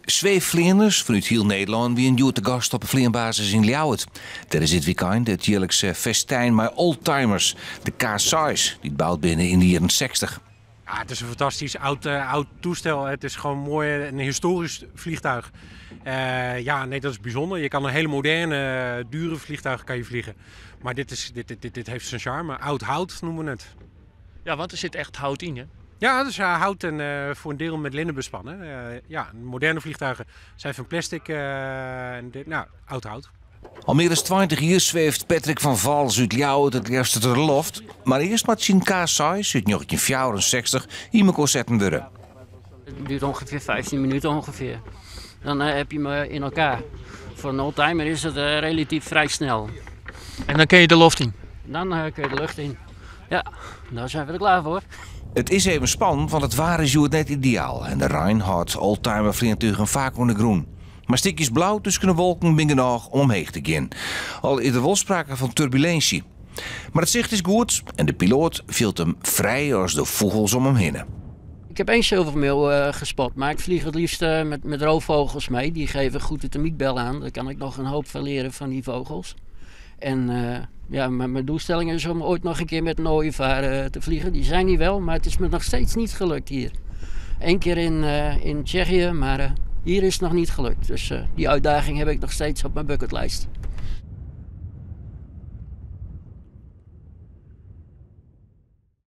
Sweeffleaners fanút hiel Nederlân wienen hjoed te gast op 'e fleanbasis yn Ljouwert. Dêr is dit wykein it jierlikse festijn mei oldtimers, de K-seis, dy't boud binne yn de jierren 60. Ja, het is een fantastisch oud toestel. Het is gewoon mooi, een historisch vliegtuig. Ja, nee, dat is bijzonder. Je kan een hele moderne, dure vliegtuig kan je vliegen. Maar dit, is, dit, dit, dit heeft zijn charme. Oud hout noemen we het. Ja, want er zit echt hout in, hè? Ja, het is hout en voor een deel met linnen bespannen. Ja, moderne vliegtuigen zijn van plastic en dit, nou, oud hout. Al mear as 20 jier sweeft Patrick van Vals út Ljouwert it leafst troch de loft. Mar earst moat syn K-seis út 1964 yn mekoar setten wurde. Het duurt ongeveer 15 minuten ongeveer. Dan heb je 'm in elkaar. Voor een oldtimer is het relatief vrij snel. En dan kun je de loft in? Dan kun je de lucht in. Ja, daar zijn we er klaar voor. It is even spannend, want it waar is hjoed net ideaal en de rein hâldt oldtimer fleantugen faak oan de grûn. Mar stikjes blau tusken de wolken binne genôch om omheech te gean. Al is der wol sprake fan turbulinsje. Mar it sicht is goed en de piloat fielt him frij as de fûgels om him hinne. Ik heb één zilvermeeuw gespot, maar ik vlieg het liefst met roofvogels mee. Die geven goed de termiekbel aan. Daar kan ik nog een hoop van leren van die vogels. En ja, mijn doelstelling is om ooit nog een keer met een ooievaar te vliegen. Die zijn hier wel, maar het is me nog steeds niet gelukt hier. Eén keer in Tsjechië, maar hier is het nog niet gelukt. Dus die uitdaging heb ik nog steeds op mijn bucketlijst.